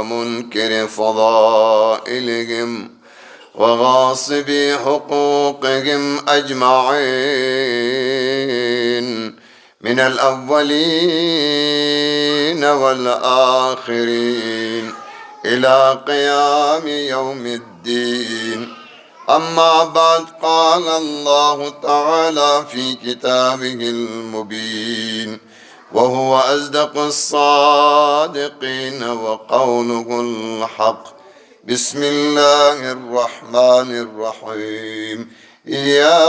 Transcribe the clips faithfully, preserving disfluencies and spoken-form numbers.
منكر فضائلهم وغاصبي حقوقهم أجمعين، من الأولين والآخرين، إلى قيام يوم الدين. أما بعد، قال الله تعالى في كتابه المبين، وهو أصدق الصادقين وقوله الحق. بسم الله الرحمن الرحيم. يا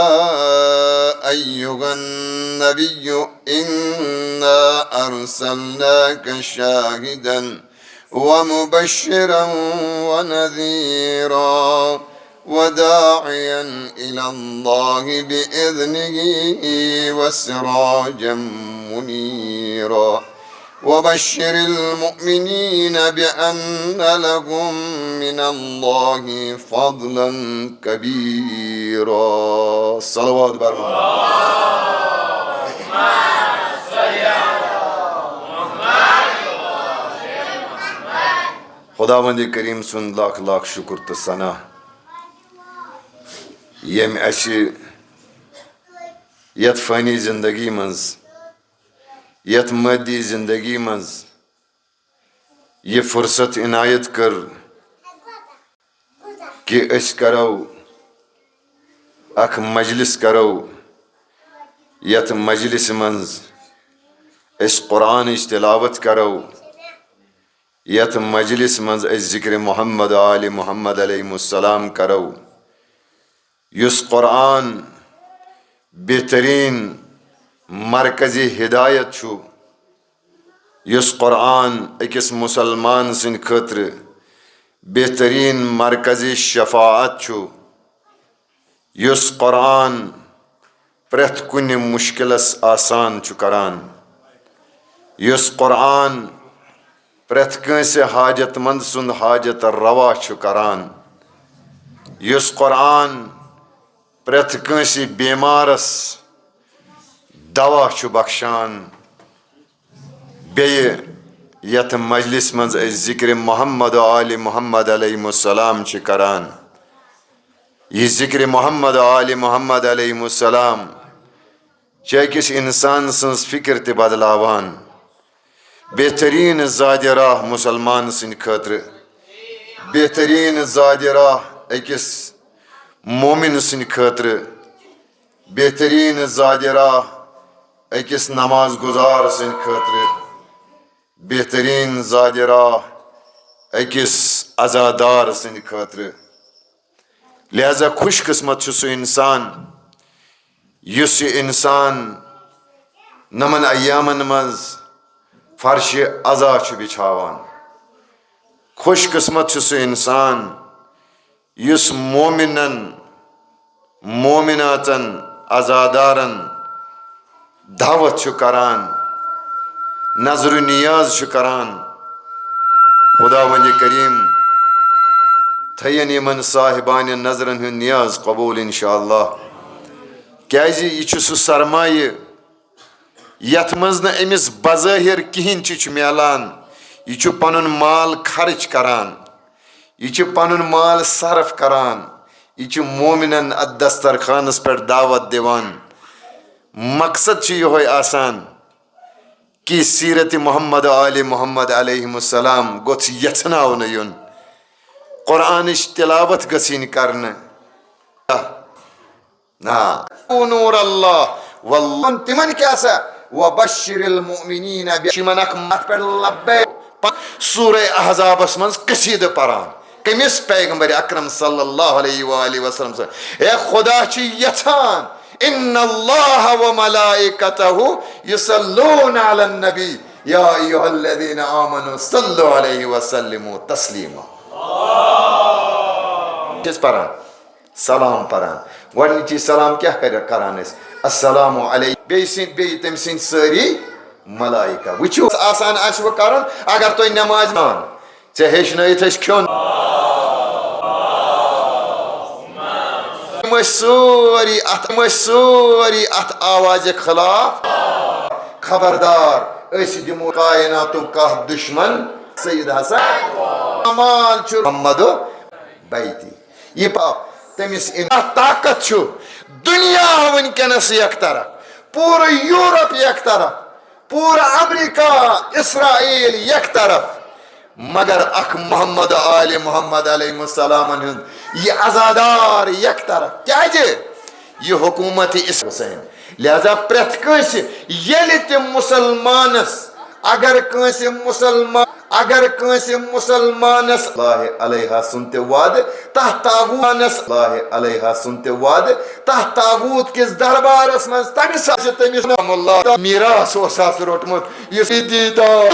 أيها النبي، إنا أرسلناك شاهدا ومبشرا ونذيرا وداعيا إلى الله بإذنه وسراجا منيرا، وبشر المؤمنين بأن لهم من الله فضلا كبيرا. صلوات برمان. خداوند کریم سُنٛد لکھ لکھ شکر تہٕ ثنا، ییٚمۍ اَسہِ یَتھ فٲنی زندگی منٛز، یَتھ مٲدی زندگی منٛز یہِ فرصت عنایت کٔر کہِ أسۍ کرو اکھ مجلس کرو، یَتھ مجلس منٛز أسۍ قرآنٕچ تلاوت کرو، یَتھ مجلس منٛز أسۍ ذکر محمد و آل محمد علیہ السلام کرو۔ یُس قرآن بہترین مرکزی ہدایت چھُ، یُس قرآن أکِس مسلمان سٕنٛدِ خٲطرٕ بہترین مرکزی شفاعت چھُ، یُس قرآن پرٛٮ۪تھ کُنہِ مُشکِلس آسان چھُ کران، یُس قرآن پرٛٮ۪تھ کٲنٛسہِ حاجت مند سُنٛد حاجت روا چھُ کران، یُس قرآن پرٛٮ۪تھ کٲنٛسہِ بیمارس دوا چھُ بخشان۔ بیٚیہِ یَتھ مجلس منٛز أسۍ ذکر محمد و آل محمد علیہ السلام چھِ کران، یہِ ذکر محمد و آل محمد علیہ السلام چھِ أکِس اِنسان سٕنٛز فِکر تہِ بدلاوان۔ بہتریٖن زادِ راہ مُسلمان سٕنٛدِ خٲطرٕ، بہتریٖن زادِ راہ أکِس مومِن سٕنٛدِ خٲطرٕ، بہتریٖن زادِ راہ أکِس نماز گُزار سٕنٛدِ خٲطرٕ، بہتریٖن زادِ راہ أکِس عزادار سٕنٛدِ خٲطرٕ۔ لہذا خوش قسمت چھُ سُہ اِنسان یُس یہِ اِنسان نَمَن ایامَن منٛز فرشِ عزا چھُ بِچھاوان۔ خوش قسمت چھُ سُہ اِنسان یُس مومِنَن، مومِناتَن، عزادارَن دعوت چھُ کران، نظر و نیاز چھُ کران۔ خداوند کریم تھٲیِن یِمن صاحبانہِ نظرن ہُنٛد نیاز قبول انشاءاللہ۔ کیازِ یہِ چھُ سُہ سرمایہِ یتھ منٛز نہٕ أمِس بظٲہر کِہینۍ تہِ چھُ میلان۔ یہِ چھُ پنُن مال خرٕچ کران، یہِ چھُ پنُن مال صرف کران، یہِ چھُ مومنن اتھ دسترخوانس پٮ۪ٹھ دعوت دِوان۔ مقصد چھُ یِہوے آسان کہِ سیرت محمد و آل محمد علیہم السلام گوٚژھ یژھناونہٕ یُن، قرآنٕچ تلاوت گٔژھ یِنۍ کرنہٕ۔ نہ۔ نور اللہ، واللہ تِمن کیٛاہ سا؟ وبشر المؤمنین، بیٚیہِ چھِ یِمن اکھ متھ پٮ۪ٹھ لبیک۔ سورہ احزابس منٛز قصیدٕ پران۔ کٔمِس؟ پیغمبر اکرم صلی اللہ علیہ وآلہ وسلم سٕنٛز۔ اے خدا چھُ یژھان، ان اللہ و ملائکتہ یصلون علی النبی، یا ایھا الذین آمنوا صلوا علیہ وسلموا تسلیما۔ چھِ أسۍ پران۔ سلام پران۔ گۄڈٕنِچی سلام کیٛاہ کَرِ-، کران أسۍ؟ السلام علیکم۔ بیٚیہِ سٕنٛدۍ، بیٚیہِ تٔمۍ سٕنٛدۍ سٲری ملائکہ۔ وٕچھِو، آسان آسہِ وۄنۍ کرُن، اگر تُہۍ نمازِ منٛز ژےٚ ہیٚچھنٲیِتھ أسۍ کھیوٚن۔ یِم ٲسۍ سٲری اَتھ، یِم ٲسۍ سٲری اَتھ آوازِ خلاف۔ خبردار، أسۍ دِمو کائناتُک کانٛہہ دُشمن سید حسن۔ کمال چھُ محمد بیتی۔ یہِ پا-، تٔمِس ان-، طاقت چھُ دُنیا وٕنکیٚنَس یک طرف، پوٗرٕ یورپ یک طرف، پوٗرٕ امریکہ، اسرائیل یک طرف، مگر اکھ محمد آل محمد علیہ السلامن ہُنٛد یہِ عزادار یک طرف۔ کیازِ؟ یہِ حکومت اس-، حسین۔ لہذا پرٛٮ۪تھ کٲنٛسہِ، ییٚلہِ تہِ مُسلمانس، اگر کٲنٛسہِ مُسلمان، اگر کٲنٛسہِ مُسلمانس اللہ علیہ سُنٛد تہِ وعدٕ تتھ طاغوتس، اللہ علیہ سُنٛد تہِ وعدٕ تتھ طاغوت کِس دربارس منٛز، تمہِ ساتہٕ چھِ تٔمِس نام اللہ میراث اوس روٚٹمُت، یُس یہِ دیٖدار